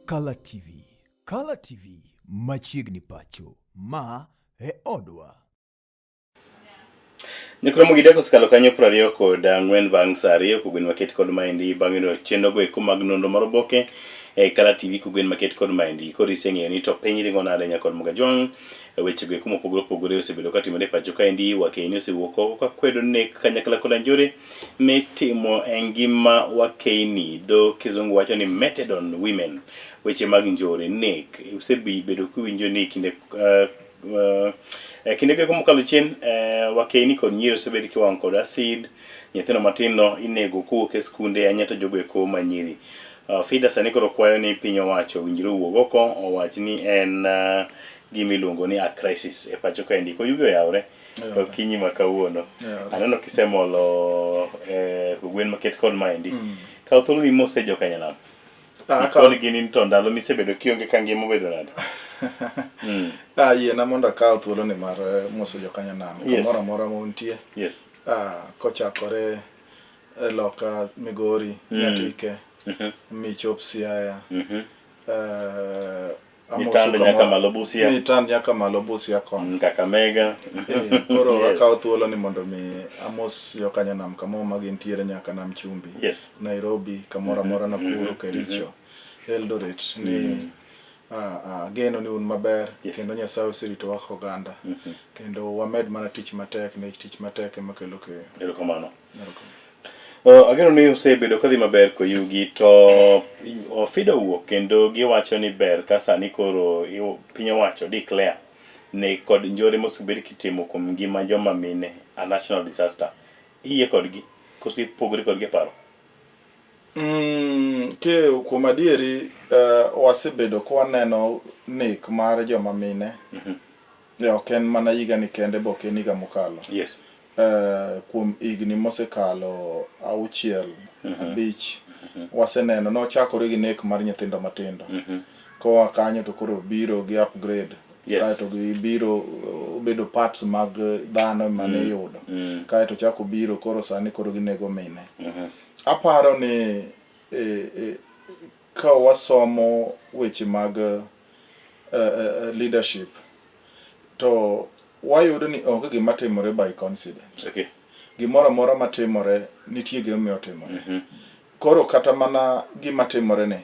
Kala TV. Kala TV machiegni pacho. Ma e odwa. Nyikromo gi deko osekalo kanyo 24 bang' saa 2 kogwen maket kod maendi bang' yudo chenro go eko mag nonro mar oboke e Kala TV kogwen maket kod maendi koro iseng'eyo ni to piny ringo nade nyakod Mugajwang' weche go eko mopogore opogore osebedo katimore e pacho kaendi wakeyni osewuok oko ka kwedo nek kanyakla kod anjore mitimo e ngima wakeyni dho kizungu wacho ni meted on women weche mag njore nek usebedo kiwinjo ni kinde kinde go mokalo chien wakeyni kod nyiri osebed kiwang'o kod acid nyithindo matindo inego kowuok e skunde ahinya to jogo eko ma nyiri. FIDA sani koro kwayo ni piny owacho owinjore owuog oko owach ni en gima iluongo ni a crisis e pacho kaendi. Koyugi oyawre okinyi ma kawuono. Aneno kisemolo kogwen maket kod maendi. Kaw thuolo ni mose jokanyanam. Koni gini to ndalo misebedo kionge ka ngima obedo nade? Ah, yiena mondo akaw thuolo ni mar moso jokanyanam kamoro amora ma untie. Kochakore e loka Migori, Nyatike, michop Siaya. Mitand nyaka malo Busia. Mitand nyaka malo Busia kono. Kakamega. Koro akawo thuolo ni mondo mi amos jokanyanam kamoro ma gintiere nyaka Nam Chumbi. Nairobi, kamoro amora Nakuru, Kericho, Eldoret ni ageno ni un maber kendo Nyasaye oseritowa kaka oganda kendo wamed mana tich matek nikech tich matek ema kelo keyo. Erokamano. Ageno ni osebedo kadhi maber koyugi to FIDA owuok kendo giwacho ni ber ka sani koro piny owacho declare ne kod njore mosebed kitimo kuom ngima joma mine a national disaster. Iyie kodgi koso ipogori kodgi e paro? Ke kuom adieri wasebedo ka waneno nek mar joma mine. Ok en mana higa ni kende be ok en higa mokalo. Kuom higni mosekalo 6, 5, waseneno nochakore gi nek mar nyithindo matindo. Koa kanyo to koro biro gi upgrade. Kaeto gibiro bedo parts mag dhano mane iyudo. Kaeto chako biro koro sani koro ginego mine. Aparo ni ka wasomo weche mag leadership to wayudo ni onge gima timore by coincidence. Gimoro amora matimore nitie gima omiyo otimore. Koro kata mana gima timore ni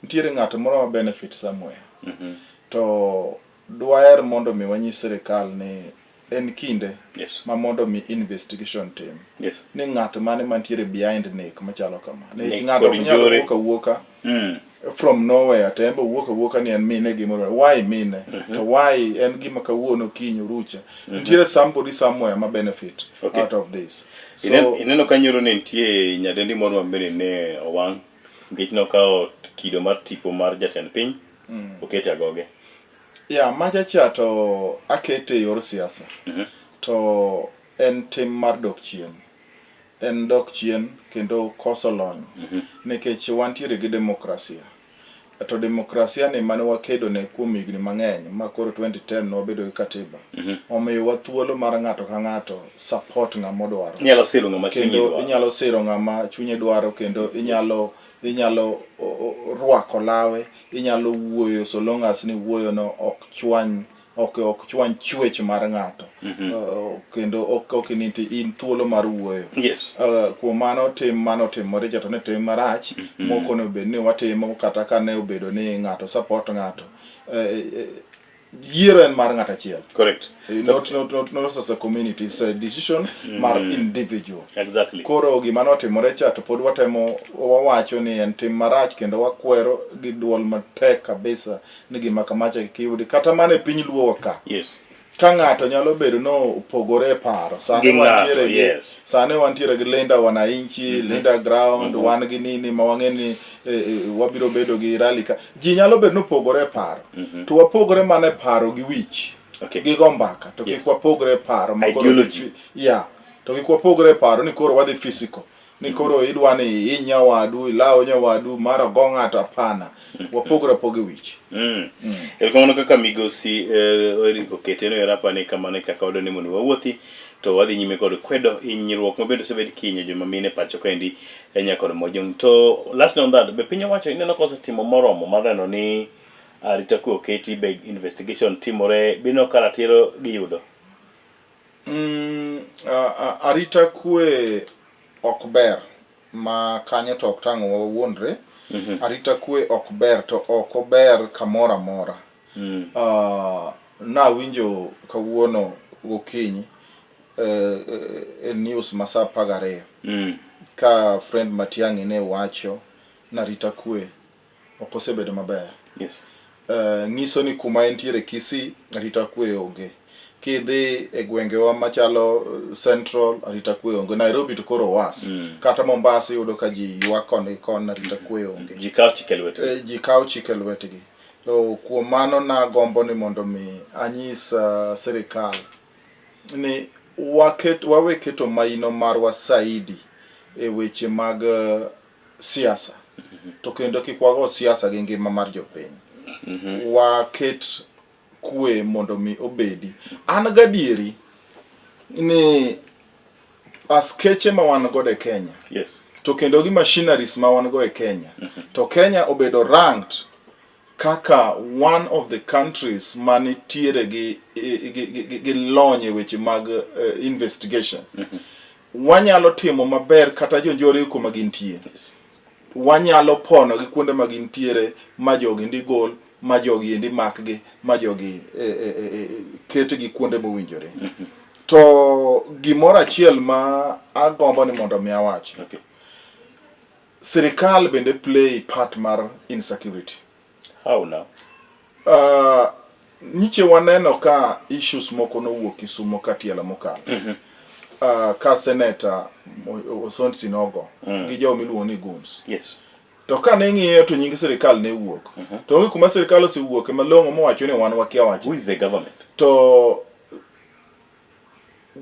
nitiere ng'ato moro ma benefit somewhere. To dwaher mondo mi wanyis sirikal ni en kinde ma mondo mi investigation tim. Ni ng'at mane mantiere behind nek machalo kama. Nikech ng'ato ok nyal wuok awuoka from nowhere to en be owuok awuoka ni en mine gimoro. Why mine? To why en gima kawuono kiny orucha. Nitiere somebody somewhere ma benefit out of this. So ineno ka nyoro ne nitie nyadendi moro ma bende ne owang' nikech nokawo kido mar tipo mar jatend piny okete agoge. Ya, macha cha to akete e yor siasa. To en tim mar dok chien. En dok chien kendo koso lony. Nikech wantiere gi demokrasia. To demokrasia ni mane wakedo ne kuom higni mang'eny ma koro 2010 nwabedo gi katiba. Omiyowa thuolo mar ng'ato ka ng'ato support ng'ama odwaro. Inyalo siro ng'ama chunye Kendo dwaro. inyalo siro ng'ama chunye dwaro kendo inyalo rwako lawe, inyalo wuoyo so long as ni wuoyo no ok chwany ok chwany chwech mar ng'ato. Kendo ok ni in thuolo mar wuoyo. Kuom mano tim mano otimore cha to ne tim marach mok onego bed ni watimo kata ka ne obedo ni ng'ato support ng'ato. Yiero en mar ng'ato achiel. Correct. Not as a community, it's a decision mar individual. Exactly. Koro gima notimore cha to pod watemo wawacho ni en tim marach kendo wakwero gi duol matek kabisa ni gima kamacha kik yudi kata mana e piny Luo ka. Ka ng'ato nyalo bedo no opogore e paro. Sani wantiere gi sani wantiere gi Linda Wananchi, Linda Ground, wan gi nini ma wang'e ni wabiro bedo gi rally ka. Ji nyalo bedo no opogore e paro. To wapogore mana e paro gi wich. Gi go mbaka. To kik wapogre e paro ma koro yeah. To kik wapogre e paro ni koro wadhi physical. Ni koro idwa ni ihiny nyawadu, ilaw nyawadu, mar ogo ng'ato hapana. Wapogre apoga e wich. Erokamano kaka migosi Eric okete no erapa ni kamano e kaka wadwa ni mondo wawuothi. To wadhi nyime kod kwedo hinyruok ma bende osebed kihinyo joma mine pacho kaendi e nyakod Mojong. To lastly on that, be piny owacho ineno ka osetimo moromo mar neno ni arita kwe oketi, be investigation timore, be ineno ka ratiro giyudo? Mm, arita kwe ok ber ma kanyo to ok tang' wawuondre. Mm -hmm. Arita kwe ok ber to ok ober kamoro amora. Mm. Nawinjo kawuono gokinyi e news ma saa 12 ka friend Matiang'i ne wacho narita kwe ok osebedo maber. Yes. Nyiso ni kuma entiere Kisii arita kwe onge. Kidhi e gwengewa machalo Central arita kwe onge. Nairobi to koro was. Kata Mombasa iyudo ka ji ywak koni gi koni arita kwe onge. Ji kawo chike lwetgi. Ji kawo chike lwetgi. To kuom mano nagombo ni mondo mi anyis uh, sirikal ni waket, wawe keto maino marwa saidi e weche mag uh, siasa to kendo kik wago siasa gi ngima mar jopiny. Mm -hmm. Waket kwe mondo mi obedi. An gadieri ni askeche ma wan godo e Kenya yes. to kendo gi machineries ma wan go e Kenya mm -hmm. to Kenya obedo ranked kaka one of the countries manitiere gi, gi, gi, gi lony e weche mag uh, investigations mm -hmm. Wanyalo timo maber kata jonjore kuma gintie yes. Wanyalo pono gi kuonde ma gintiere ma jogi ndi gol ma jogi endi makgi ma jogi e, e, e, e, ketgi kuonde mowinjore mm -hmm. To gimoro achiel ma agombo ni mondo mi awach. Okay. Sirikal bende play part mar insecurity. How now? Nyiche waneno ka issues moko nowuok Kisumo ka tielo mokalo. Mm -hmm. Ka senator Osonsi nogo gi jo miluongo ni goons. Yes. To ka ne ng'iyo to nying sirikal ne wuok. Mm -hmm. To onge kuma sirikal osewuok malong'o mowacho ni wan wakia wach. Who is the government? To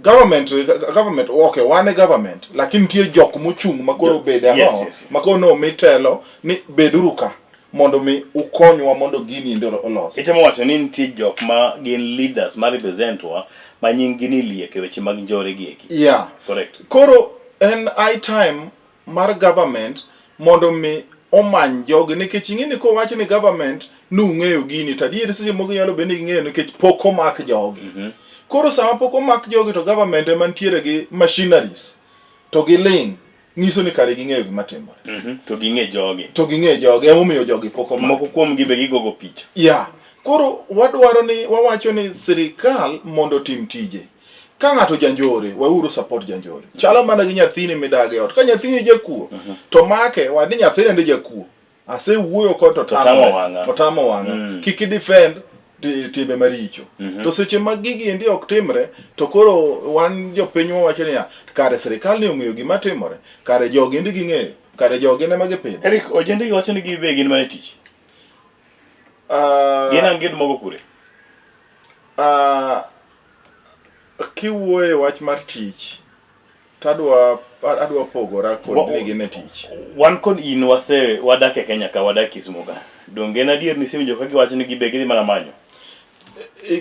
government government okay wan e government lakini nitie jok mochung' ma koro bede ang'o yes, yes. ma koro nomi telo ni beduru ka mondo mi ukonywa mondo gini endi olos. Itemo wacho ni nitie jok ma gin leaders ma represent wa ma nying gi ni liek e weche mag njore gi eki. Yeah. Correct. Koro en high time mar government mondo mi omany jogi nikech ing'e ni kowach ni government nung'eyo gini to adieri seche moko nyalo bedo ni ging'eyo nikech pok omak jogi. Mm -hmm. Koro sama pok omak jogi to government ema nitiere gi machineries to giling' nyiso ni kare ging'eyo gima timore. Mm -hmm. To ging'e jogi. To ging'e jogi emomiyo jogi pok omak. Moko kuom gi be gigogo picha. Yeah. Koro wadwaro ni wawacho ni sirikal mondo otim tije. Ka ng'ato janjore, weuru support janjore. Chalo mana gi nyathini midag e ot. Ka nyathini jakuo, mm -hmm. to make wad ni nyathini ndi jakuo. Asewuoyo kod to tamo wang'a. Otamo wang'a. Mm. Kik i-defend timbe maricho. Mm -hmm. To seche ma gigi endi ok timre, to koro wan jopiny wawacho niya, kare sirikal ni ong'eyo gima timore, kare jogi endi ging'eyo, kare jogi ema gipidho. Eric, ojende gi wacho ni gibe gin mana tich. Gin ang' giyud mogo kure? Kiwuoyo e wach mar tich, to adwa adwa pogora kod ni gin e tich. Wan kod in wase wadak e Kenya ka wadak Kisumu ka. Donge en adier ni isewinjo ka giwacho ni gibe gidhi mana manyo?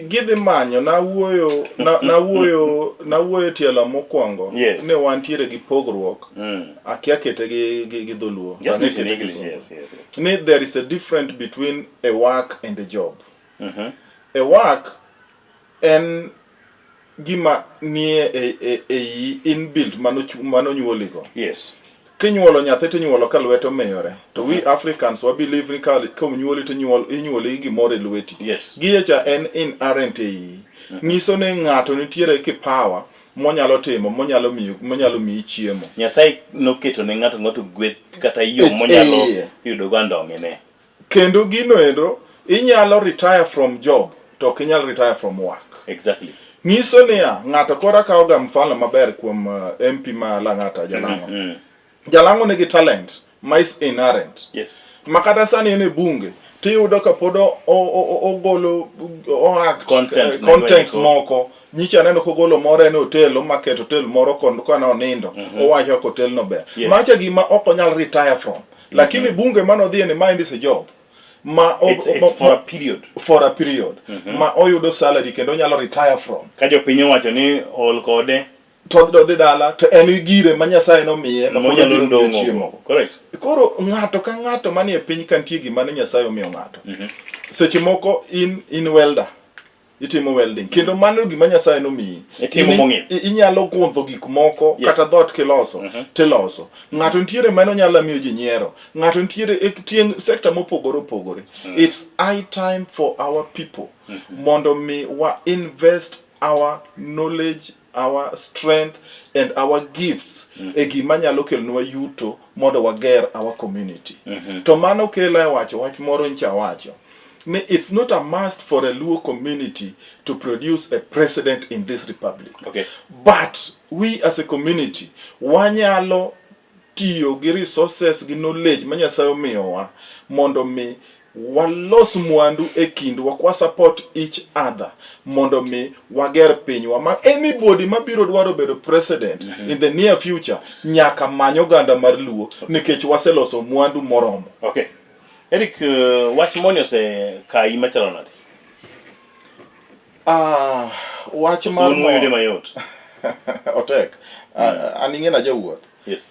Gidhi manyo nawuoyo na, nawuoyo nawuoyo tielo mokwongo Yes. ni wantiere gi pogruok akia kete gi, gi, gi dholuo Just to do it in anekete gi English. Kisungu. Yes, yes, yes. Ni there is a difference between a work and a job. A work en gima nie e, e, e inbuilt manonyuoligo. Yes. Kinyuolo nyathi to inyuolo ka lwete omiyore. To we Africans wa believe ni ka konyuoli to inyuol inyuoli gi gimoro e lweti. Yes. Giye cha en inherent e iyi. Nyiso ni ng'ato nitiere kipawa monyalo timo monyalo miyo monyalo miyi chiemo. Nyasaye noketo ne ng'ato ng'ato gweth kata yo E- monyalo iye. yudo go andong'ene. Kendo gino endo inyalo retire from job to ok inyal retire from work. Exactly. Nyiso niya, ng'ato koro akawo ga mfano maber kuom MP ma Lang'ata Jalang'o. Jalang'o nigi talent ma is inherent. Yes. Ma kata sani en e bunge tiyudo ka pod ogolo o act Contents ne contents go. moko. Nyicha aneno kogolo moro en e hotel omaket hotel moro kon kane onindo owacho kaka hotel no ber. Yes. Macha gima ok onyal retire from. Lakini bunge mane odhiye ni mind is a job. Ma It's, it's for a period. For a period. Ma oyudo salary kendo onyalo retire from. Ka jopiny owacho ni ol kode to odhi dala to en gi gire ma Nyasaye nomiye ma pod monyalo obiro miye dong'o. chiemo. Correct. Koro ng'ato ka ng'ato manie piny ka nitie gima ne Nyasaye omiyo ng'ato. Seche moko in in welder. Itimo welding. Kendo mano gima Nyasaye nomiyi. Itimo In- mong'ith. Inyalo gundho gik moko Yes. kata dhoot kiloso tiloso. Ng'ato nitiere mano nyalo miyo ji nyiero. Ng'ato nitiere e tieng' sector mopogore opogore. It's high time for our people mondo mi wa invest our knowledge, our strength and our gifts e gima nyalo kelonwa yuto mondo wager our community. To mano kela e wacho wach moro ncha wacho ni it's not a must for a Luo community to produce a president in this republic. But we as a community wanyalo tiyo gi resources gi knowledge ma Nyasaye omiyowa mondo mi walos mwandu e kindwa kwa support each other mondo mi wager pinywa ma anybody mabiro dwaro bedo president in the near future nyaka many oganda mar Luo nikech waseloso mwandu moromo. Okay. Eric, wach moni osekayi machalo nade? Wach mar Osun moyude mayot. Otek. An ing'e na jawuoth. Yes.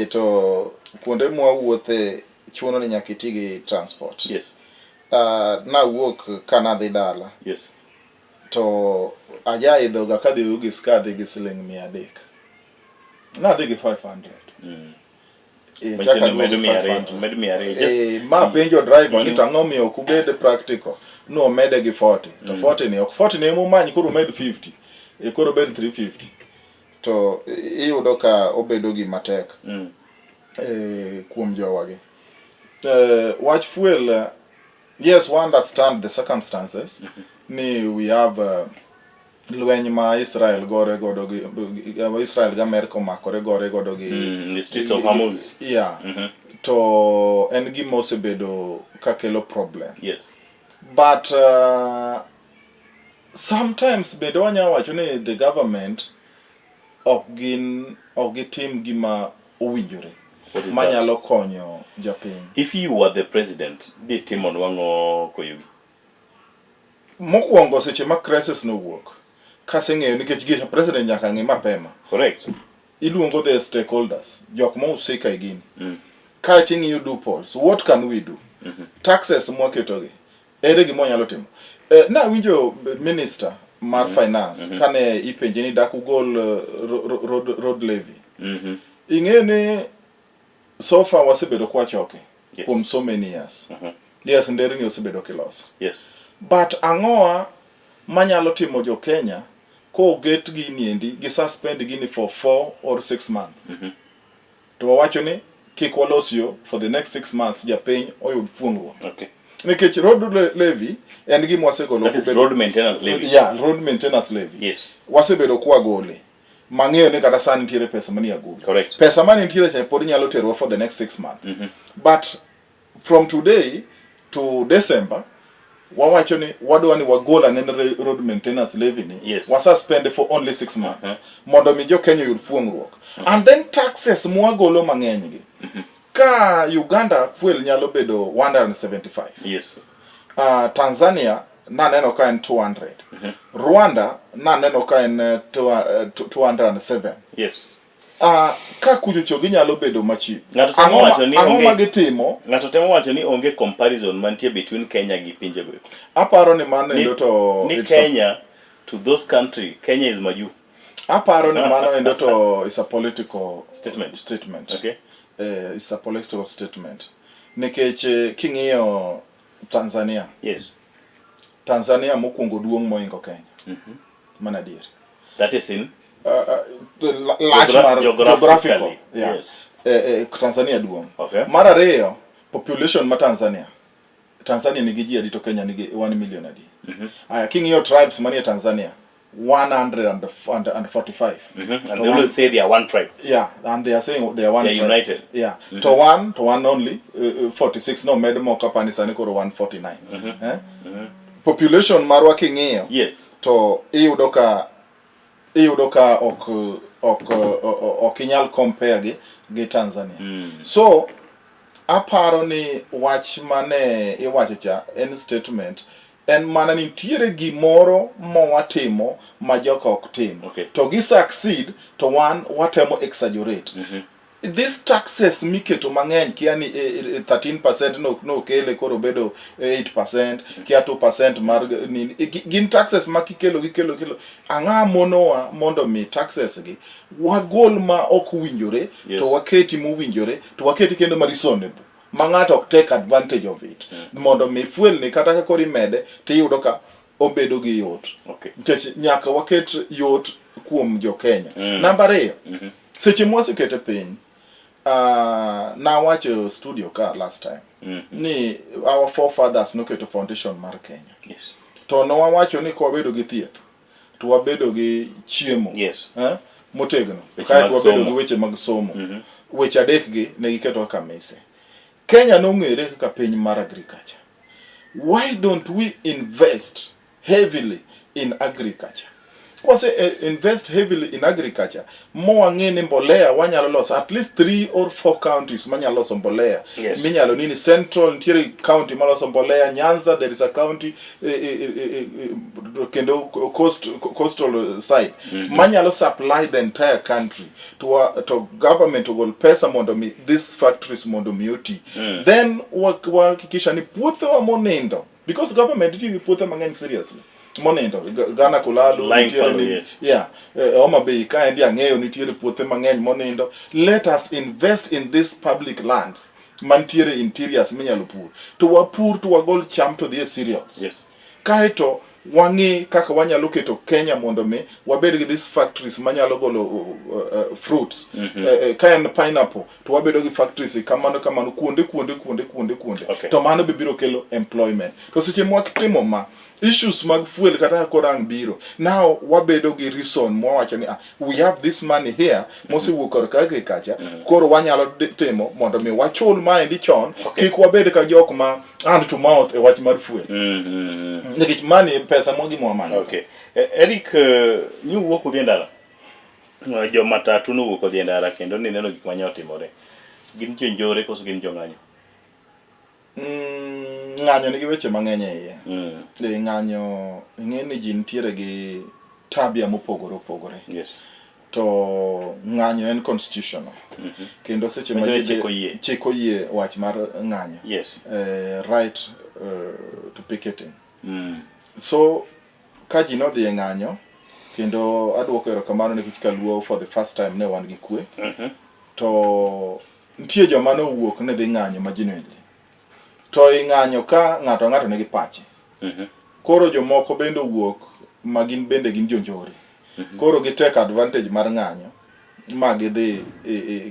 To kuonde mwawuothe chuno ni nyaka iti gi transport. Yes. Nawuok ka nadhi dala. Yes. To ajaidho ga kadhi Ugis kadhi gi siling 300. Nadhi gi 500. Chaka medo 200, medo 200. Ma penjo driver ni to ang'o miyo ok ubed practical. No omede gi 40. To 40 ni ok 40 ni emumany koro umed 50. Koro obed 350. To iyudo ka obedo gima tek. Kuom jowagi. Wach fuel, yes, we understand the circumstances. Ni we have lweny ma Israel gore godo gi, Israel gi America omakore gore godo gi the Straits of Hormuz. Yeah. To en gima osebedo ka kelo problem. Yes. But sometimes bende wanyalo wacho ni the government ok gin ok gitim gima owinjore manyalo konyo japiny. If you were the president, dhi timo nwang'o Koyugi? Mokwongo seche ma crisis nowuok, kaseng'eyo nikech gi president nyaka ng'e mapema. Correct. Iluongo the stakeholders, jok ma husika e gini. Kaeto ing'iyo loopholes, what can we do? Taxes mwaketogi, ere gima wanyalo timo? Nawinjo minister mar finance kane ipenje ni dak ugol road levy. Ing'eyo ni so far wasebedo kwachoke kuom so many years. Yes, nderni osebedo kiloso. Yes. But ang'owa manyalo timo jo Kenya koget gini endi gi suspend gini for 4 or 6 months. To wawacho ni kik walos yo for the next 6 months japiny oyud fuong'ruok. Okay. Nikech road levy en gima wasegolo. That is road maintenance levy. Yeah, road maintenance levy. Yes. Wasebedo kwagole. Mang'eyo ni kata sani nitiere pesa manie agulu. Correct. Pesa mane nitiere cha pod nyalo terwa for the next 6 months. But from today to December wawacho ni wadwa ni wagol anena road maintenance levy ni. Yes. Wa suspend for only 6 months. Mondo mi jo Kenya oyud fuong'ruok. And then taxes mwagolo mang'eny gi. Ka Uganda fuel nyalo bedo 175. Yes. Tanzania naneno ka en 200. Rwanda naneno ka en 207. Yes. Ka kuchocho ginyalo bedo machip. Ng'ato temo wacho ni Ang'o onge ma gitimo? Ng'ato temo wacho ni onge comparison mantie between Kenya gi pinje go. Aparo ni mano endo to Ni Kenya to those country, Kenya is maju. Aparo ni mano endo to is a political statement. Statement. Okay. It's a political statement. Nikech king'iyo Tanzania. Yes. Tanzania mokwongo duong' moingo Kenya. Mana adier. That is in Lach mar geographical. Yeah. Yes. Tanzania duong'. Okay. Mar ariyo, population ma Tanzania. Tanzania nigi ji adi to Kenya nigi 1 million adi. Aya, king'iyo tribes manie Tanzania, 145. And they always say they are one tribe. Yeah, and they are saying they are one They are tribe. united. Yeah. To one only, 46, no, med moko apani sani koro 149. Population marwa king'iyo. Yes. To iyudo ka ok inyal compare gi Tanzania. So Aparo ni wach mane iwacho cha en statement en mana ni nitiere gimoro mowatimo ma joka ok tim. Okay. To gi succeed to wan watemo exaggerate. These taxes miketo mang'eny kia ni 13% no nokele koro bedo 8% kia 2% mar nini gin taxes ma kikelo gikelo kelo ang'a monowa mondo mi taxes gi wagol ma ok owinjore Yes. to waketi mowinjore to waketi kendo ma reasonable ma ng'ato ok take advantage of it mondo mi fuel ni kata ka koro imede tiyudo ka obedo gi yot Okay. nikech nyaka waket yot kuom jo Kenya. Namba ariyo, seche mwasekete piny nawacho studio ka last time ni our forefathers noketo foundation mar Kenya Yes. to nowawacho ni kwabedo gi thieth to wabedo gi chiemo Yes. eh, motegno Weche kaeto mag wabedo somo. gi weche mag somo weche adek gi ne giketo kaka mise Kenya nong'ere kaka piny mar agriculture why don't we invest heavily in agriculture kwase invest heavily in agriculture mowang'e ni mbolea wanyalo loso at least 3 or 4 counties manyalo loso mbolea Yes. minyalo nini central nitiere county maloso mbolea Nyanza there is a county eh, eh, eh, eh, eh, kendo coast, coastal side manyalo supply the entire country to, to government ogol pesa mondo mi these factories mondo mi oti then wahakikisha ni puothewa monindo because government nitie gi puothe mang'eny seriously monindo Ghana Kulalu Lying nitiere fallow, ni, yes. yeah Homa Bay kaendi ang'eyo nitiere puothe mang'eny monindo let us invest in these public lands mantiere interiors minyalo pur to wapur to wagol cham to dhi e cereals Yes. kaeto wang'i kaka wanyalo keto Kenya mondo mi wabed gi these factories manyalo golo fruits ka en pineapple to wabedo gi factories kamano kamano kuonde kuonde kuonde kuonde kuonde Okay. to mano be biro kelo employment to seche mwatimo ma issues mag fuel kata kaka koro ang' biro now wabedo gi reason mwawacho ni ah, we have this money here mosewuok korka agriculture koro wanyalo timo mondo mi wachul maendi chon Okay. kik wabed ka jok ma hand to mouth e wach mar fuel nikech mani pesa mwagima wamanyo Okay. Eric, nyuwuok udhi e ndara. Jo matatu nowuok odhi e ndara kendo nineno gik manye otimore. Gin jonjore koso gin jong'anyo? Ng'anyo nigi weche mang'eny e iye. Ng'anyo ing'e ni ji nitiere gi tabia mopogore opogore. Yes. To ng'anyo en constitutional. Kendo seche ma Manyiso ni ji dhi- chik oyie. chik oyie wach mar ng'anyo. Yes. Right to picketing. So ka ji nodhi e ng'anyo kendo aduoko erokamano nikech kaluo for the first time ne wan gi kwe. To nitie joma nowuok ni dhi ng'anyo ma genuinely. To i ng'anyo ka ng'ato ang'ato nigi pache. Koro jomoko bende owuok ma gin bende gin jonjore. Koro gi take advantage mar ng'anyo ma gidhi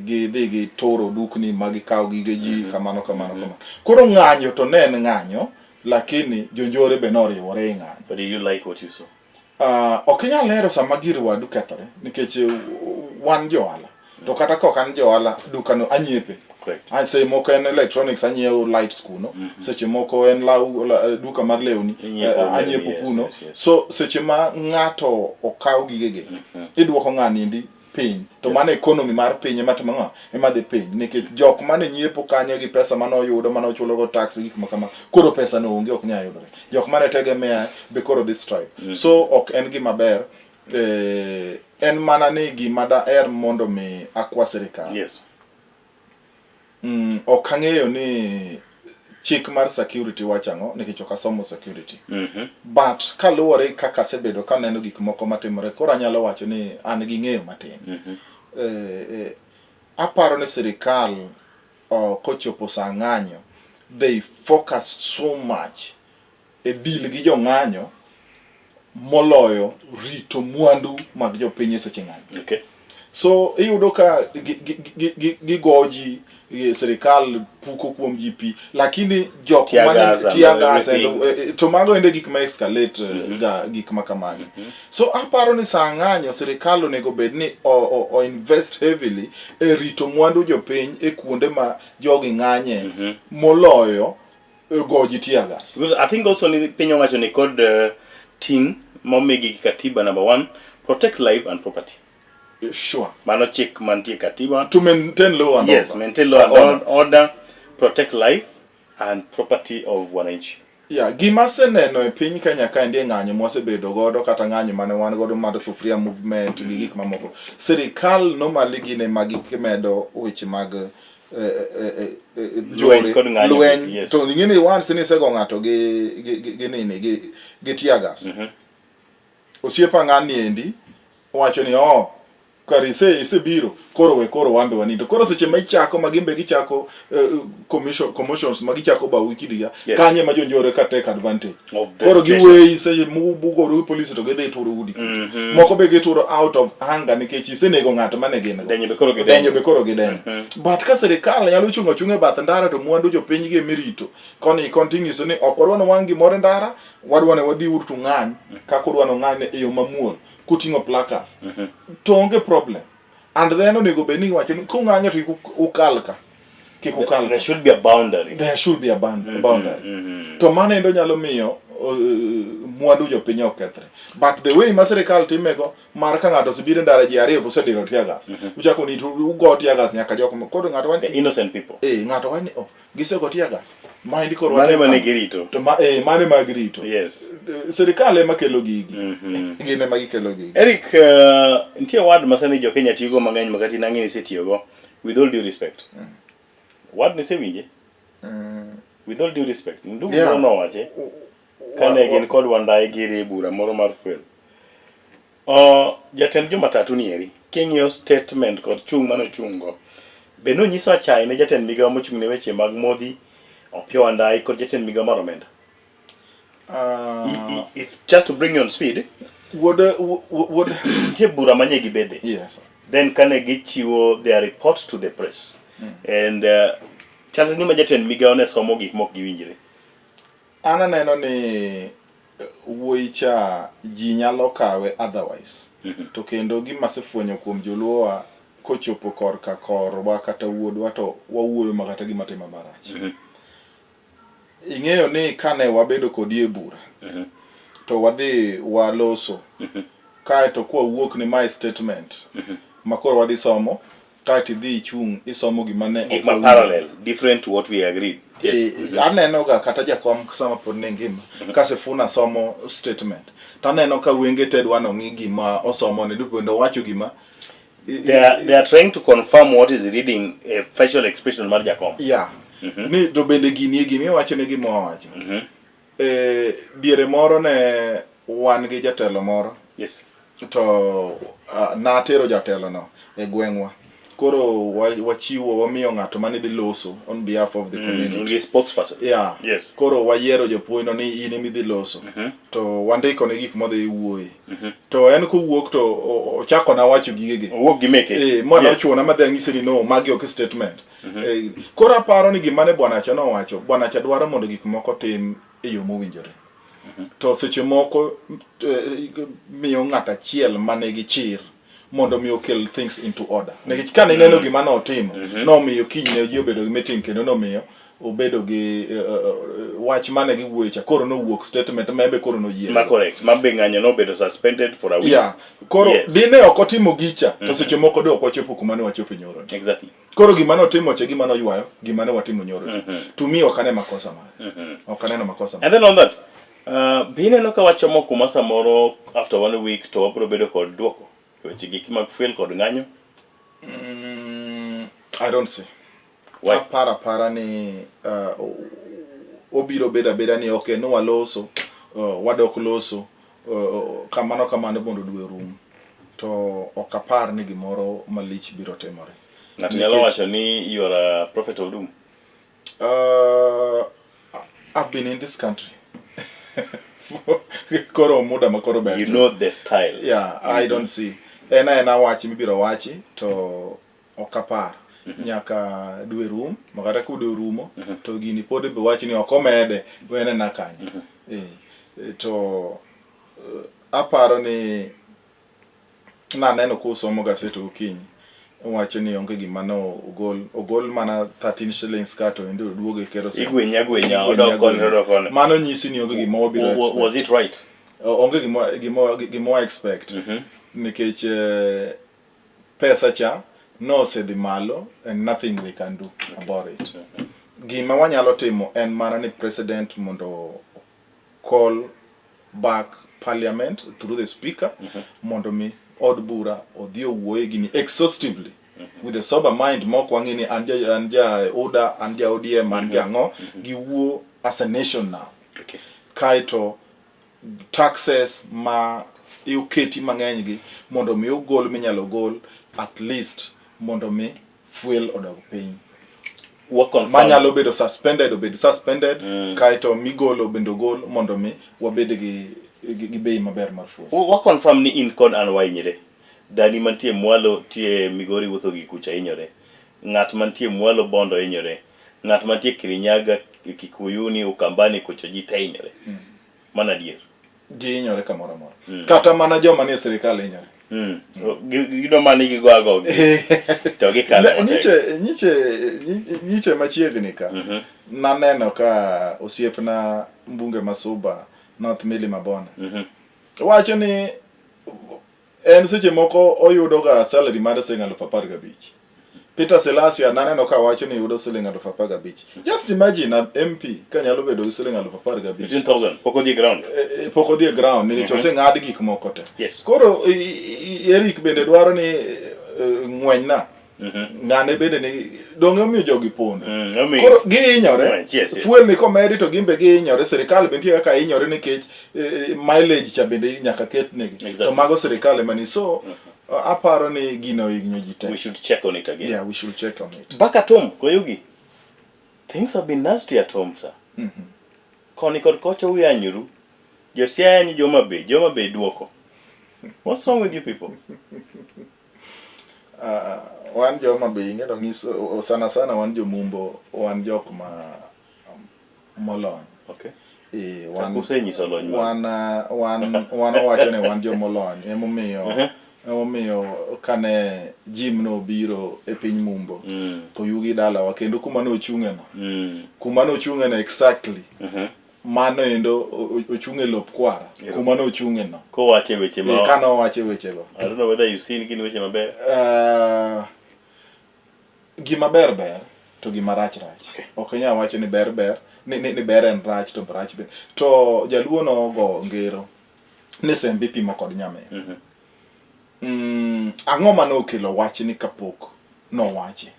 gidhi gituro dukni ma gikawo gige ji kamano kamano kamano. Koro ng'anyo to ne en ng'anyo lakini jonjore be noriwore e ng'anyo. But did you like what you saw? Ok inyal hero sama gir wadu kethore nikech wan johala to kata ka ok an johala dukano anyiepe. Correct. Seche moko en electronics anyiewo lights kuno seche moko en law, la, duka mar lewni Inyiepo lewni, anyiepo yes, kuno yes, yes. so seche ma ng'ato okaw gigege idwoko ng'ani endi piny to mano economy mar piny ema timo ang'o ema dhi piny nikech jok mane nyiepo kanyo gi pesa mane oyudo mane ochulogo tax gik ma kama koro pesa no onge ok nyal yudore jok mane tegemea be koro dhi strike so ok en gima ber en mana ni gima daher mondo mi akwa sirikal Yes. Ok ang'eyo ni chik mar security wacho ang'o nikech ok asomo security but kaluwore kaka asebedo kaneno gik moko matimore koro anyalo wacho ni an gi ng'eyo matin aparo ni sirikal kochopo saa ng'anyo they focus so much e deal gi jong'anyo moloyo rito mwandu mag jopiny e seche ng'anyo. Okay. So iyudo ka gigo ji, sirikal puko kuom ji pi, lakini jok Tear mane gas and tear gas and, everything. to mago ende gik ma escalate ga gik ma kamagi. So aparo ni saa ng'anyo sirikal onego bed ni o invest heavily e rito mwandu jopiny e kuonde ma jogi ng'anye moloyo go ji tear gas. Because I think also ni piny owacho ni kod ting' momigi gi katiba number 1, protect life and property. Sure. Mano chik mantie katiba. To maintain law and Yes, order. maintain law and Order. order. protect life and property of wananchi. Yeah, gima aseneno e piny Kenya kaendi e ng'anyo mwasebedo godo kata ng'anyo mane wan godo mar Sufuria movement gi gik mamoko. Sirikal normally gin ema gimedo weche mag eh, eh, eh, eh, Lweny kod ng'anyo, lweny. yes. To ing'e ni once ni isego ng'ato gi gi gi, gi nini gi gi tear gas. Osiepa ng'ani endi wacho ni oh kare ise isebiro koro we koro wan be wanindo koro seche ma ichako ma gin be gichako uh, commission commotions ma gichako bawu kidiga Yes. kanye ma jonjore ka take advantage Of the koro situation. giweyi seche mubugoru gi polisi to gidhi turo udi kucho moko be gituro out of anger nikech isenego ng'at mane gin go Denyo be koro gidenyo. denyo be koro gidenyo but ka sirikal nyalo chung' achung'a e bath ndara to mwandu jopiny gi emirito koni koni ting'iso ni ok wadwa ni wang' gimoro e ndara wadwa ni wadhi uru to ng'any kaka udwa ni ung'any e yo mamuol kuting'o placards to onge problem and then onego bed ni iwacho ni kung'anyo to kik ukal ka kik ukal There ka should be a boundary. there should be a boundary to mano endo nyalo miyo mwandu jopiny ok kethre but the way ma sirikal timego mar ka ng'ato osebiro e ndara ji ariyo to usediro tear gas uchako ni to ugo tear gas nyaka jok koro ng'ato The wacho innocent people. eh ng'ato wacho ni oh gisego tear gas maendi koro Mane watim mane ang'o?" girito. to ma eh mane ma girito Yes. Sirikal ema kelo gigi gin ema gikelo gigi Eric, nitie word ma sani jo Kenya tiyogo mang'eny ma kata in ang'e ni isetiyogo with all due respect. Word ni isewinje? With all due respect. Ndugu Yeah. moro nowache kane gin kod Wandayi giri e bura moro mar fuel. Jatend jomatatu ni eri, king'iyo statement kod chung' mane ochung' go, be nonyiso achaye ne jatend migawo mochung' ne weche mag modhi, Opiyo Wandayi kod jatend migawo mar omenda? If just to bring you on speed, Wuod wuod nitie bura manye gibede. Yes. Then kane gichiwo their report to the press. And chal gima jatend migawo ne somo gik mok giwinjre. An aneno ni wuoyi cha ji nyalo kawe otherwise. To kendo gima asefwenyo kuom joluowa kochopo korka korwa kata wuodwa to wawuoyo ma kata gima timo marach. Ing'eyo ni kane wabedo kodi e bura to wadhi waloso kaeto kwawuok ni mae statement ma koro wadhi somo kaeto idhi ichung' isomo gima ne Gik ok ma wawinjo. parallel, different to what we agreed. Yes. Aneno ga kata jakom sama pod ne ngima ka Sifuna somo statement to aneno ka wenge te dwa nong'i gima osomo ni kendo owacho gima They are trying to confirm what is reading a facial expression mar jakom. Yeah. Ni to bende gini e gima iwacho ne gima owacho. Diere moro ne wan gi jatelo moro. Yes. To natero jatelo no e gweng'wa. Koro wachiwo wamiyo ng'ato mane dhi loso on behalf of the community. Un gi spokesperson. Yeah. Yes. Koro wayiero japuonj no ni in ema idhi loso. To wandiko ne gik modhi wuoye. To en kowuok to ochako na wacho gigege. Owuok gi meke. Mano Yes. ochuona madhi anyise ni no, magi ok statement. Koro aparo ni gima ne bwana cha nowacho, bwana cha dwaro mondo gik moko tim e yo mowinjore. To seche moko miyo ng'at achiel mane gi chir mondo mi okel things into order. Nikech kane ineno gima notimo, nomiyo kinyne ji obedo gi meeting kendo nomiyo obedo gi wach mane giwuoye cha koro nowuok statement ma en be koro noyie. Ma correct. Ma be ng'anyo nobedo suspended for a week. Yeah. Koro Yes. dine ok otimo gicha to seche moko de ok wachopo kuma ne wachopo nyoro. Exactly. Koro gima notimo cha gima noywayo, gima ne watimo nyoro cha. To mi ok ane makosa mare. Ok aneno makosa mare. And then on that, be ineno ka wachomo kuma samoro after one week to wabiro bedo kod duoko e weche gik mag fuel kod ng'anyo? I don't see. Why? Aparo apara ni obiro bedo abeda ni ok no waloso, wadok loso, kamano kamano mondo dwe orum. To ok apar ni gimoro malich biro timore. Ng'ato nyalo wacho ni you are a prophet of doom. I've been in this country. Koro muda ma koro ber. You know the style. Yeah, I don't see. En aena wach mibiro wachi to ok apar. Nyaka dwe rum, ma kata ka dwe orumo, to gini pod ibo wachi ni ok omede, wene na kanyo. To aparo ni naneno kusomo gaset gokinyi, wacho ni onge gima no ogol, ogol mana 13 shillings ka to endo oduoge kerosene. Igwenye agwenya, Igwenye odok koni, agwenya. odok koni. Mano nyisi ni onge gima wabiro expect. Was it right? Onge gima wa expect. Nikech pesa cha nosedhi malo and nothing they can do about it. Gima wanyalo timo en mana ni president mondo call back parliament through the speaker mondo mi od bura odhi owuoye gini exhaustively with a sober mind mok wang'i ni an ja, an ja UDA, an ja ODM, an ja ang'o, giwuo as a nation now. Kaeto taxes ma oketi mang'eny gi mondo mi ogol minyalo gol at least mondo mi fuel odog piny. Wa confirm. Manyalo bedo suspended obed suspended kaeto migolo bende ogol mondo mi wabed gi, gi, gi bei maber mar fuel. Wa confirm ni in kod an wahinyre. Dani mantie mwalo tie Migori wuotho gi kucha hinyore. Ng'at mantie mwalo Bondo hinyore. Ng'at mantie Kirinyaga, Kikuyuni, Ukambani kucho ji te hinyore. Mano adier. Ji hinyore kamoro amora. Kata mana joma nie sirikal hinyore. Gidwa mana ni gigo ago to gikalo matek. Nyiche, nyiche, nyiche machiegni ka. Naneno ka osiepna mbunge ma Suba North Millie Mabona. Wacho ni en seche moko oyudo ga salary mar siling 15,000. Peter Salasya naneno ka wacho ni yudo siling 15,000. Just imagine a MP ka nyalo bedo gi siling 15,000. 15,000 pok odhi e ground. Pok odhi e ground nikech oseng'ad gik moko te. Yes. Koro Eric bende dwaro ni ng'wenyna. Ng'ane bende ni donge omiyo jogi pondo. Koro gihinyore. Yes, yes. Fuel ni komedi to gimbe gihinyore. Sirikal be nitie kaka hinyore nikech mileage cha bende nyaka ket negi. To mago sirikal ema ni. So aparo ni gino ohinyo ji te. We should check on it again. Yeah, we should check on it. Back at home, Koyugi. Things have been nasty at home, sir. Koni kod kocha uyanyuru. Jo Siaya yanyo jo Homa Bay, jo Homa Bay duoko. What's wrong with you people? Wan jo Homa Bay ing'eyo nyiso sana sana wan jo Mumbo, wan jok ma molony. Okay. Wan Usenyiso lony mar. Wan, wan, wan owacho ni wan jomolony. Emomiyo, emomiyo kane Jim nobiro e piny Mumbo, Koyugi dalawa kendo kuma nochung'e no. Kuma nochung'e no exactly. Mano endo ochung' e lop kwara. Kuma nochung'e no. Kowache weche ma. Kane owache weche go. I don't know whether you've seen gin weche maber. Gima ber ber to gima rach rach. Ok inyal wacho ni ber ber ni, ni, ni ber en rach to rach ber. To jaluo nogo ngero ni sembe ipimo kod nyamin. Ang'o mane okelo wachni kapok nowache?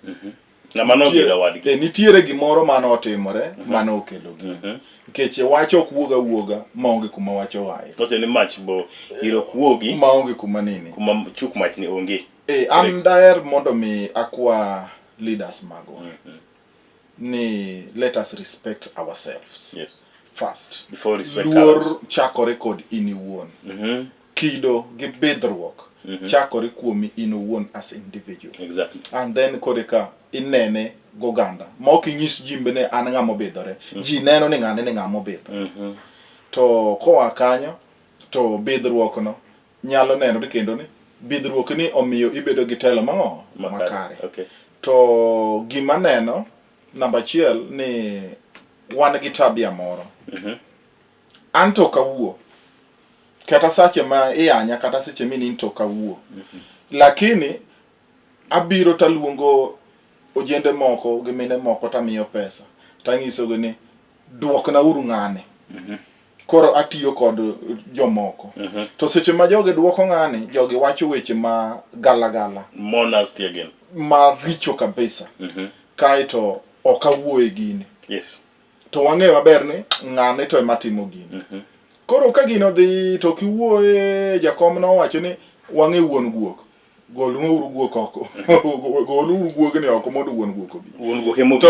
Ng'ama nokelo wadgi. Nitiere gimoro mane otimore mane okelo gini. Nikech wach ok wuog awuoga maonge kuma wach oaye. Wacho ni mach bo iro ok wuogi maonge kuma nini. Kuma chuk mach ni onge. An daher mondo mi akwa leaders magwa ni let us respect ourselves. Yes. First. Before respect Luor others. chakore kod in iwuon. Kido gi bidhruok chakore kuomi in owuon as individual. Exactly. And then kore ka inene goganda ma ok inyis ji ni an ng'ama obidhore. Ji neno ni ng'ane ni ng'ama obidhore. To koa kanyo to bidhruok no nyalo nenore kendo ni bidhruok ni omiyo ibedo gi telo mang'o makare. Okay. To gima neno namba achiel ni wan gi tabia moro. An to ok awuo. Kata sache ma iyanya kata seche minin to ok awuo. Lakini abiro taluongo ojende moko gi mine moko tamiyo pesa tanyisogi ni duokna uru ng'ane. Koro atiyo kod jomoko. To seche ma jogi duoko ng'ani, jogi wacho weche ma gala gala. More nasty again. Maricho kabisa. Kaeto ok awuo e gini. Yes. To wang'eyo maber ni ng'ane to ema timo gini. Koro ka gino dhi to kiwuoye, jakom nowacho ni wang'e wuon guok. Goluru guok oko. Goluru guogni oko mondo wuon guok obi. Wuon guok ema obi.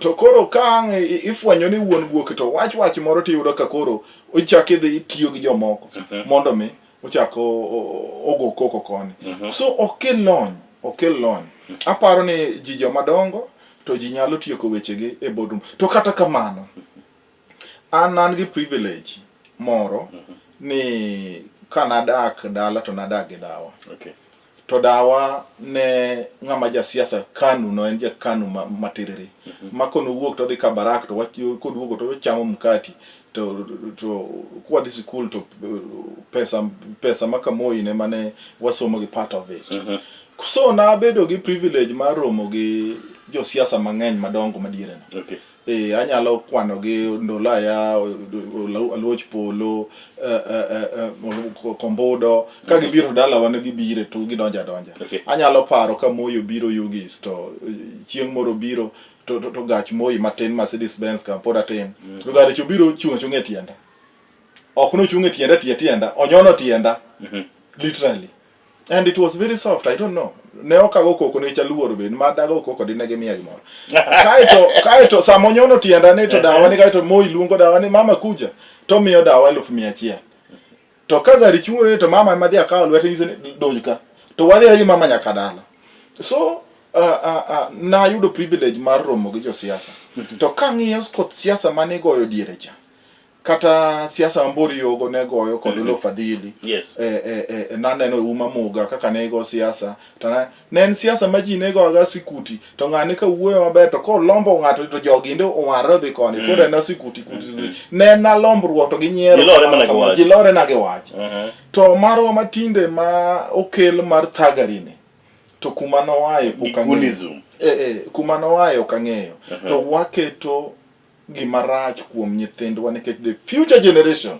To koro ka ang' ifwenyo ni wuon guok to wach wach moro tiyudo ka koro ochak idhi tiyo gi jomoko mondo mi ochak ogo koko koni. So okel lony, okel lony. Aparo ni ji joma dongo to ji nyalo tieko wechegi e boardroom. To kata kamano, an gi privilege moro ni kanadak dala to nadak gi dawa. Okay. To dawa ne ng'ama ja siasa KANU no en ja KANU matiriri. Ma konowuok to odhi Kabarak to koduogo to ochamo mkati to kwadhi sikul to pesa ma Kamoi ne mane wasomo gi part of it. So nabedo gi privilege mar romo gi josiasa mang'eny madongo madiere no. Okay. E, anyalo kwano gi Ndolaya, Aluoch Polo, Kombudo, ka gibiro dalawa ne gibire to gidonjo adonja. Okay. Anyalo paro ka Moi obiro Ugis to chieng' moro obiro to, to, to gach Moi matin Mercedes Benz ka pod atin. To gari cha obiro chung' achung'a e tienda. Ok nochung' e tienda tie tienda, onyono tienda. Literally. And it was very soft, I don't know. Ne ok ago koko nikech aluoro be, ma dago koko dine gimiya gimoro. Kaeto, kaeto sama onyono tienda ni to dawa ni kaeto Moi luongo dawa ni mama kuja, to miyo dawa 100,000. To ka gari chung'ore to mama ema dhi akawo lwete nyise ni donj ka. To wadhi gi mama nyaka dala. So nayudo privilege mar romo gi josiasa. To kang'iyo koth siasa mane igoyo diere cha, kata siasa ma Mbori Yogo ne goyo kod Olo Fadhili. Yes. E, e, e, naneno Uma Muga kaka ne go siasa. To ne, ne en siasa ma ji ne goga sikuti to ng'ane ka wuoyo maber to kolombo ng'ato to jogi ndo owarre odhi koni. Koro en asikuti kuti. Ne en alombruok to ginyiero. Gilore mana gi wach. Gilore na gi wach. Uh-huh. To marwa matinde ma okel mar thagari ni to kuma noaye pok ang'eyo. Gikunism. Eh, eh, kuma noaye ok ang'eyo. To waketo gima rach kuom nyithindwa nikech the future generation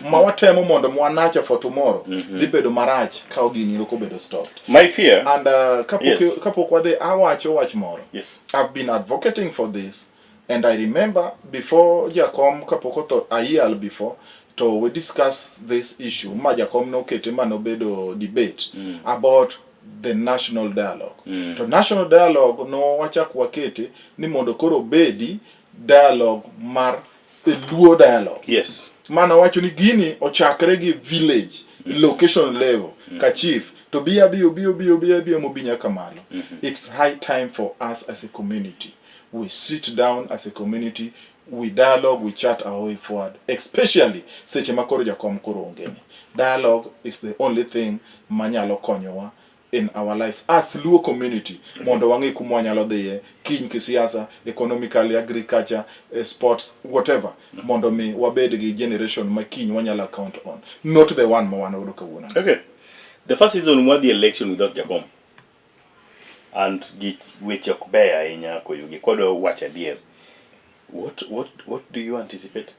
ma watemo mondo mwanacha for tomorrow dhi bedo marach ka gini ok obedo stopped. My fear. And kapok, Yes. kapok wadhi awacho wach moro. Yes. I've been advocating for this and I remember before Jakom kapok otho a year before to we discuss this issue ma Jakom nokete ma nobedo debate about the national dialogue. To national dialogue no wachak wakete ni mondo koro obedi dialogue mar a Luo dialogue. Yes. Mana wacho ni gini ochakre gi village, location level, ka chief, to bi abi obi obi obi abi mobi nyaka malo. It's high time for us as a community. We sit down as a community, we dialogue, we chat our way forward, especially seche ma koro jakom koro onge ni. Dialogue is the only thing manyalo konyowa in our lives as Luo community mondo wang'e kuma wanyalo dhiye kiny kisiasa, economically, agriculture, sports, whatever, mondo mi wabed gi generation ma kiny wanyalo account on, not the one ma wan godo kawuono. Okay. The first season wadhi election without Jakom. And gi weche ok beyo ahinya koyugi. Kwadwa wacho adier. What do you anticipate?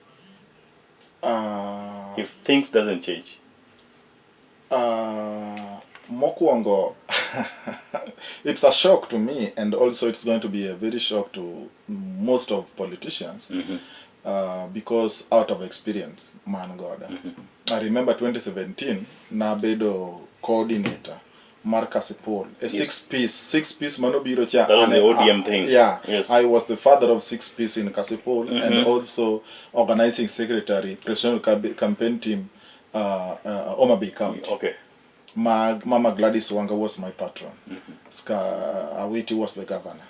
If things doesn't change. Mokwongo, it's a shock to me and also it's going to be a very shock to most of politicians because out of experience man godo. I remember 2017 nabedo coordinator mar Kasipul, a six piece manobiro cha. That was the ODM thing. Yeah. Yes. I was the father of six piece in Kasipul and also organizing secretary, presidential campaign team, Homa Bay County. Okay. Mama Gladys Wanga was my patron. Ska Awiti was the governor.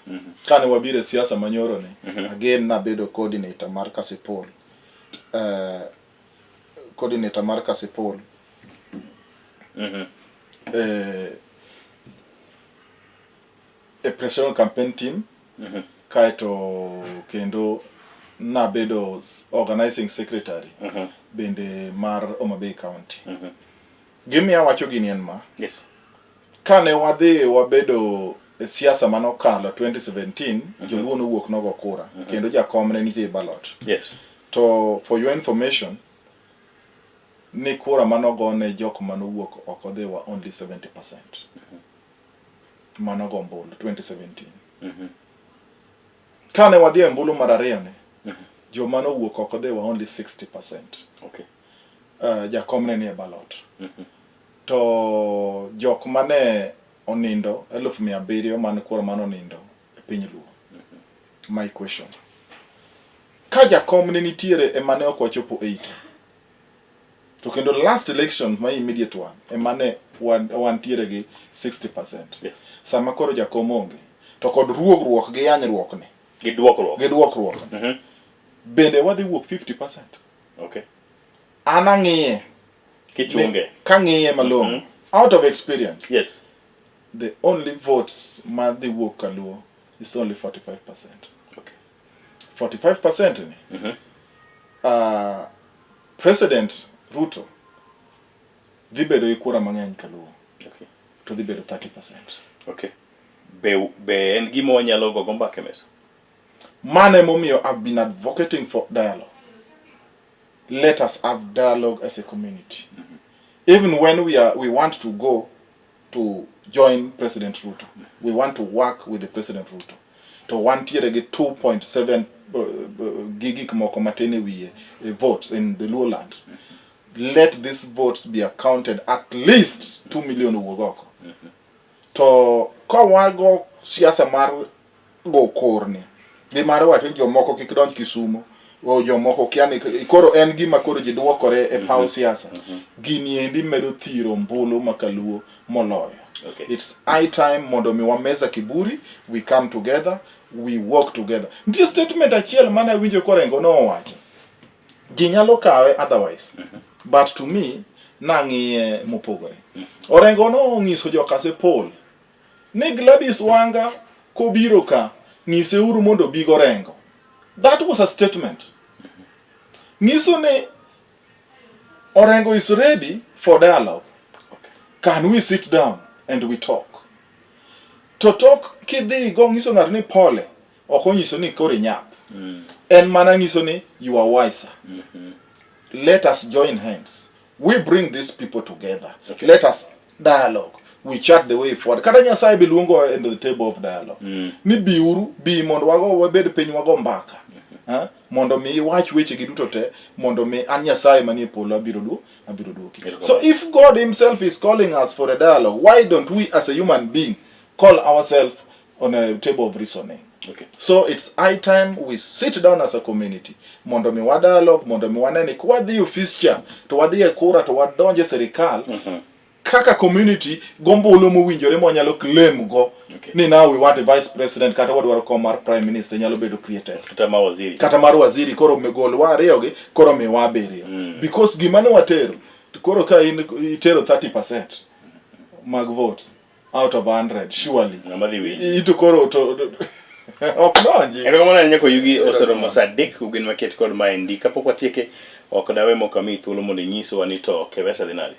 Kane wabiro e siasa manyoro ni, again nabedo coordinator mar Kasipul. Coordinator mar Kasipul. E presidential campaign team. Kaeto kendo nabedo organizing secretary bende mar Homa Bay County. Gimiya wacho gini en ma. Yes. Kane wadhi wabedo e siasa manokalo 2017, joluo nowuok nogo kura kendo jakom ne nitie e ballot. Yes. To for your information, ni kura manogo ne jok manowuok oko they were only 70%. Manogo ombulu 2017. Kane wadhi e ombulu mar ariyo ni, joma nowuok oko they were only 60%. Okay. Jakom ne nie ballot. To jok mane onindo 700,000 man kura mane onindo e piny Luo. My question. Ka jakom ne nitiere ema ne ok wachopo 80. To kendo last election ma immediate one ema ne wantiere gi 60%. Yes. Sama koro jakom onge to kod ruogruok gi yanyruok ni. Gi duokruok. Gi duokruok. Bende wadhi wuok 50%. Okay. An ang'iye. Kichunge. Kang'iye malong'o. Out of experience. Yes. The only votes ma dhi wuok Kaluo is only 45%. Okay. 45% ni. President Ruto dhi bedo gi kura mang'eny Kaluo. Okay. To dhi bedo 30%. Okay. Be, be en gima wanyalo gogo mbaka e mesa? Mano emomiyo I've been advocating for dialogue. Let us have dialogue as a community. Even when we want to go to join President Ruto, we want to work with the President Ruto. To wantiere gi 2.7 gi gik moko matin e wiye votes in the Luo land. Let these votes be accounted, at least 2 million owuog oko. To ka wago siasa mar go korni gi mar wacho ni jomoko kik donj Kisumo o jomoko kia ni koro en gima koro ji duokore e paw siasa, gini endi medo thiro ombulu ma kaluo moloyo. It's high time mondo mi wameza kiburi, we come together, we work together. Nitie statement achiel mane awinjo korengo nowacho, ji nyalo kawe otherwise, but to me nang'iye mopogore. Orengo nong'iso jo Kasipul ni Gladys Wanga kobiro ka, ng'iseuru mondo obi gorengo. That was a statement ng'iso ni Orengo is ready for dialogue. Can we sit down and we talk? To tok kidhi go ng'iso ng'ato ni pole, ok onyiso ni koro inyap. En mana ng'iso ni you are wiser. Let us join hands. We bring these people together. Let us dialogue. We chart the way forward. Kata Nyasaye be luongo into the table of dialogue. Ni biuru, bi mondo wago wabed piny wago mbaka. Ha? Mondo mi iwach weche gi duto te, mondo mi an Nyasaye manie polo abiro duoki. So if God himself is calling us for a dialogue, why don't we as a human being call ourselves on a table of reasoning? So it's high time we sit down as a community mondo mi wa dialogue, mondo mi wane ni kwadhi e ofis cha to wadhi e kura to wadonje sirikal kaka community gombulu mowinjore mwanyalo claim go ni now we want a vice president kata wadwaro kom mar prime minister nyalo bedo created. Kata ma waziri. Kata mar waziri. Koro golwa ariyo gi koro miwa abiriyo because gima ne watero to koro ka in itero 30% mag votes out of 100, surely Ng'ama dhi winjo. Ito koro to ok donji. Erokamano ahinya Koyugi, oseromo saa 3 kogwen maket kod maendi. Kapok watieke, ok dawe mok amiyi thuolo mondo inyiswa ni to Kewesa dhi nade?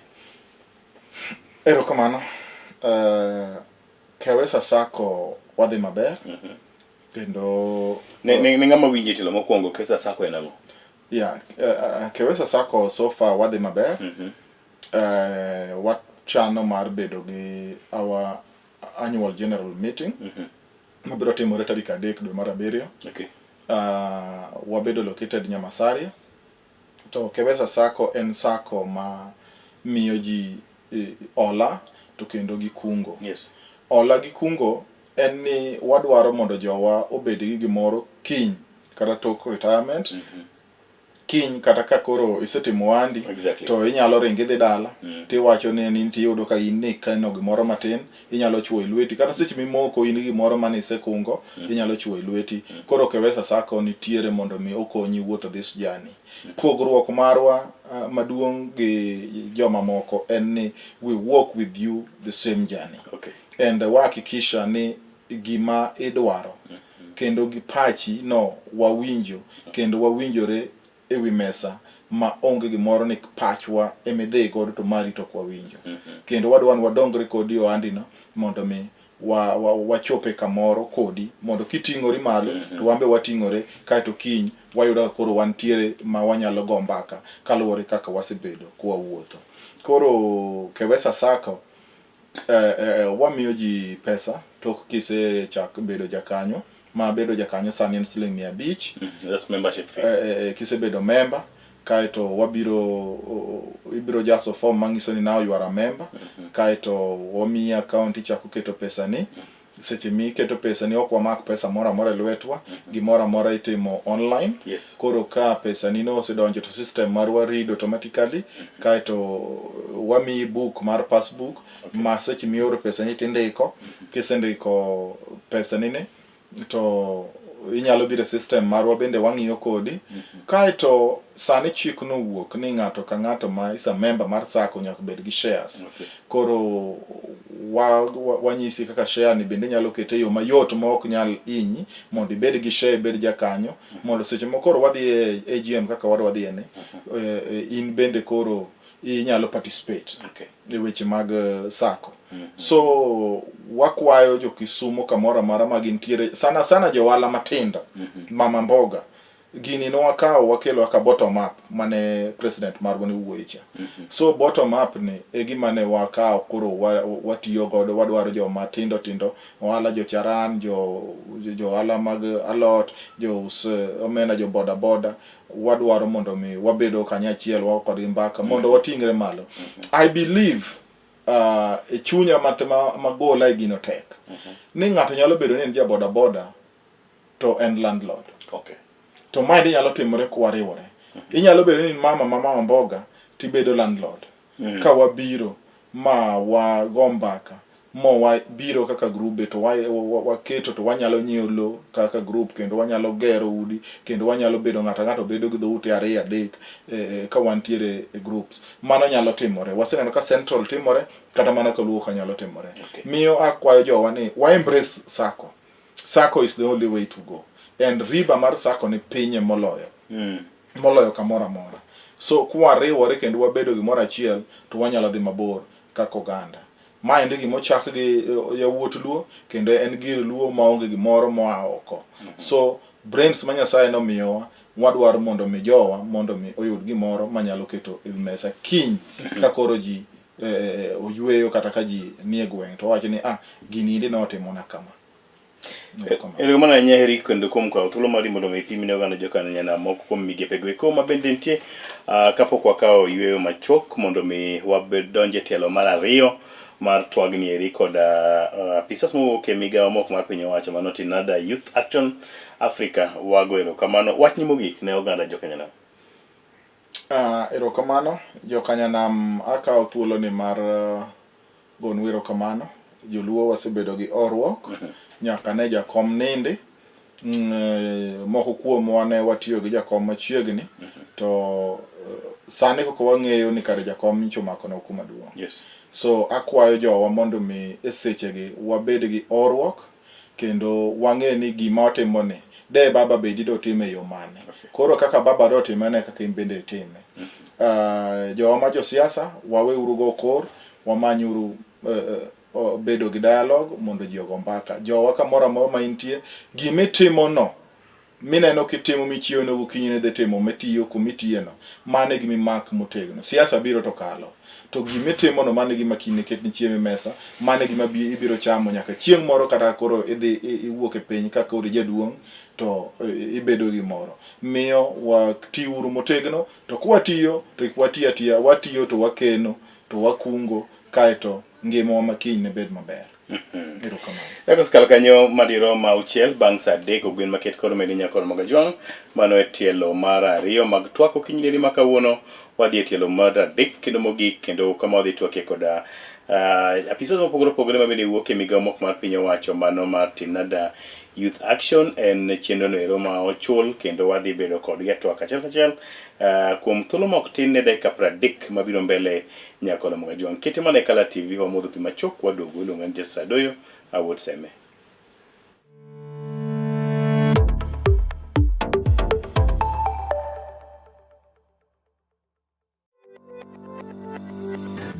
Erokamano. Kewesa Sacco wadhi maber kendo Ne ng'ama winjo tielo mokwongo, Kewesa Sacco en ang'o? Yeah, Kewesa Sacco so far wadhi maber. Wachano mar bedo gi our annual general meeting mabiro timore tarik 3 dwe mar 7. Wabedo located Nyamasaria. To Kewesa Sacco en sacco ma miyo ji hola to kendo gi kungo. Hola gi kungo en ni wadwaro mondo jowa obed gi gimoro kiny kata tok retirement. Kiny kata ka koro isetimo ohandi to inyalo ringo idhi dala tiwacho ni in tiyudo ka in ni kano gimoro matin inyalo chuo e lweti, kata seche mimoko in gi gimoro mane isekungo inyalo chuo e lweti. Koro Kewesa Sacco nitiere mondo mi okonyi wuotho this journey. Pogruok marwa maduong' gi jomamoko en ni we walk with you the same journey and wahakikisha ni gima idwaro kendo gi pachi no wawinjo kendo wawinjore e wi mesa ma onge gimoro ni pachwa emidhi godo to mari to ok wawinjo. Kendo wadwa ni wadongre kodi ohandi no mondo mi wachope kamoro kodi mondo kiting'ori malo to wan be wating'ore, kaeto kiny wayudo ka koro wantiere ma wanyalo go mbaka kaluwore kaka wasebedo kwawuotho. Koro Kewesa Sacco wamiyo ji pesa tok kisechak bedo jakanyo, ma bedo jakanyo sani en siling 500. That's membership fee. Kisebedo member kaeto wabiro ibiro jaso form manyiso ni now you are a member. Kaeto wamiyi account, ichako keto pesani. Seche miketo pesani ok wamak pesa moro amora e lwetwa. Gimoro amora itimo online. Koro ka pesani no osedonjo to system marwa read automatically. Kaeto wamiyi book mar passbook ma seche mioro pesani tindiko. Kisendiko pesani ni to inyalo biro e system marwa bende wang'iyo kodi. Kaeto sani chik nowuok ni ng'ato ka ng'ato ma is a member mar sacco nyaka bed gi shares. Koro wanyisi kaka share ni bende inyalo kete e yo mayot ma ok nyal hinyi mondo ibed gi share, ibed jakanyo mondo seche moko koro wadhi e AGM kaka wadwa dhiye ni in bende koro inyalo participate e weche mag sacco. So wakwayo jo Kisumo kamoro amora ma gintiere, sana sana johala matindo, mama mboga. Gini ne wakawo wakelo kaka bottom up mane president marwa ne wuoye cha. So bottom up ni e gima ne wakawo koro watiyo godo, wadwaro joma tindo tindo, ohala jocharan, jo ohala mag alot, jous omena, jo boda boda, wadwaro mondo mi wabedo kanyachiel wago kodgi mbaka mondo wating're malo. I believe e chunya magola e gino tek ni ng'ato nyalo bedo ni en ja boda boda to en landlord. To maendi nyalo timore kwariwore. Inyalo bedo ni mama mboga tibedo landlord. Ka wabiro ma wago mbaka mo wabiro kaka grube to waketo to wanyalo nyiewo lo kaka group kendo wanyalo gero udi kendo wanyalo bedo ng'ato ng'ato bedo gi dhoute ariyo adek ka wantiere e groups. Mano nyalo timore. Waseneno ka Central timore kata mana ka Luo ka nyalo timore. Miyo akwayo jowa ni wa embrace SACCO. SACCO is the only way to go. And riba mar SACCO ni pinye moloyo. Moloyo kamoro amora. So kwariwore kendo wabedo gimoro achiel to wanyalo dhi mabor kaka oganda. Maendi gima ochak gi yawuot Luo kendo en gir Luo maonge gimoro moa oko. So brains ma Nyasaye nomiyowa wadwaro mondo mi jowa mondo mi oyud gimoro manyalo keto e mesa kiny ka koro ji oyweyo kata ka ji nie gweng' to wacho ni gini indi notimona kama. Erokamano ahinya Eric kendo kuom kawo thuolo mari mondo mi ipim ne oganda jokanyanam moko kuom migepe go eko ma bende nitie kapok wakawo yweyo machuok mondo mi wabed donje tielo mar ariyo mar twagni eri kod apisas mowuok e migawo mok mar piny owacho mano Tinada Youth Action Africa. Wago erokamano. Wachni mogik ne oganda jokanyanam. Erokamano jokanyanam, akawo thuolo ni mar gonu erokamano. Joluo wasebedo gi horuok nyaka ne jakom nindi. Moko kuomwa ne watiyo gi jakom machiegni to sani koko wang'eyo ni kare jakom nyicho omako ne kuma duong'. So akwayo jowa mondo mi e sechegi wabed gi horuok kendo wang'e ni gima watimo ni de baba bedi dotime e yo mane. Koro kaka baba dotime ne kaka in bende itime. Jowa ma josiasa waweuru go kor, wamanyuru bedo gi dialogue mondo ji ogo mbaka. Jowa kamoro amora ma intie, gimitimo no mineno kitimo michiewo ne gokinyi ni dhi timo mitiyo kumitiye no, mano e gima imak motegno. Siasa biro to kalo. To gimitimo no mano e gima kiny ne ketni chiemo e mesa, mano e gima ibiro chamo nyaka chieng' moro kata koro idhi iwuok e piny ka koro ijaduong' to ibedo gimoro. Miyo watiuru motegno, to kwatiyo to kik wati atiya, watiyo to wakeno, to wakungo, kaeto ngimawa ma kiny ne bed maber. Erokamano. Eko skal kanyo madirom auchiel bang' saa adek ogwen maket kod omedi nyakor Magajwang'. Mano e tielo mar ariyo mag twak okinyi neri ma kawuono. Wadhi e tielo mar adek kendo mogik kendo kama wadhi twakie koda apisas mopogore opogore ma bende wuok e migawo mok mar piny owacho mano mar Tinada Youth Action en chenro no ero ma ochul kendo wadhi bedo kodgi e twak achiel kachiel kuom thuolo ma ok tin ne dakika 30 mabiro mbele nyakoro Magajwang'. Kete mana e Kala TV wamodho pi machok waduogo iluonga ni Jesse Adoyo awuod Seme.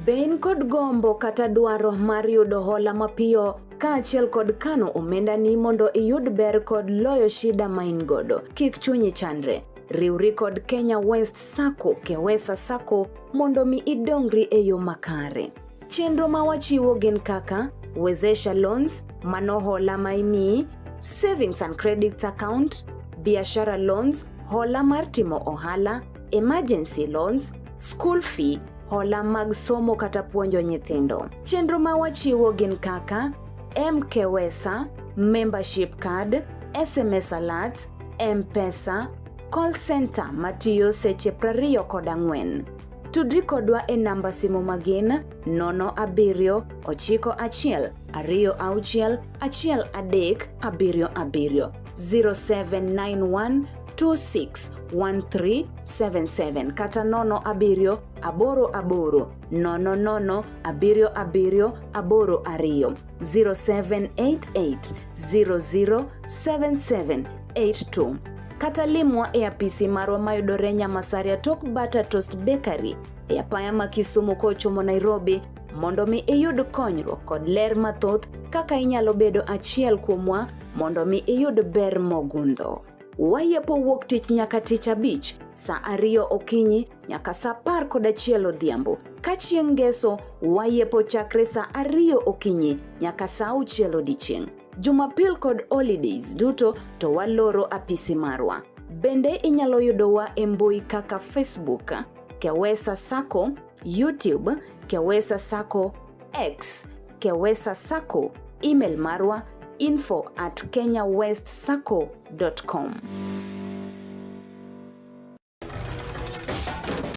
Be in kod gombo kata dwaro mar yudo hola mapiyo kaachiel kod kano omendani mondo iyud ber kod loyo shida ma in godo? Kik chunyi chandre. Riwri kod Kenya West Sacco, Kewesa Sacco mondo mi idongri e yo makare. Chenro ma wachiwo gin kaka Wezesha Loans, mano hola ma imiyi, Savings and Credit Account, Biashara Loans, hola mar timo ohala, Emergency Loans, School Fee, hola mag somo kata puonjo nyithindo. Chenro ma wachiwo gin kaka MKWesa, Membership Card, SMS Alerts, M-Pesa, Call Center matiyo seche 24. Tudri kodwa e namba simu magin 07 91 26 13 77 0791 261377 kata 07 88 00 77 82 0788 007782 kata limwa e apisi marwa mayudore Nyamasaria tok Butter Toast Bakery e apaya ma Kisumu kochomo Nairobi. mondo mi iyud konyruok kod ler mathoth kaka inyalo bedo achiel kuomwa mondo mi iyud ber mogundho. Wayepo wuok tich nyaka tich abich saa ariyo okinyi nyaka saa 11 odhiambo. Ka chieng' ngeso wayepo chakre saa ariyo okinyi nyaka saa auchiel odiechieng'. Jumapil kod holidays duto to waloro apisi marwa. Bende inyalo yudowa e mbui kaka Facebook, Kewesa Sacco, YouTube, Kewesa Sacco, X, Kewesa Sacco, email marwa info at kenyawestsacco.com.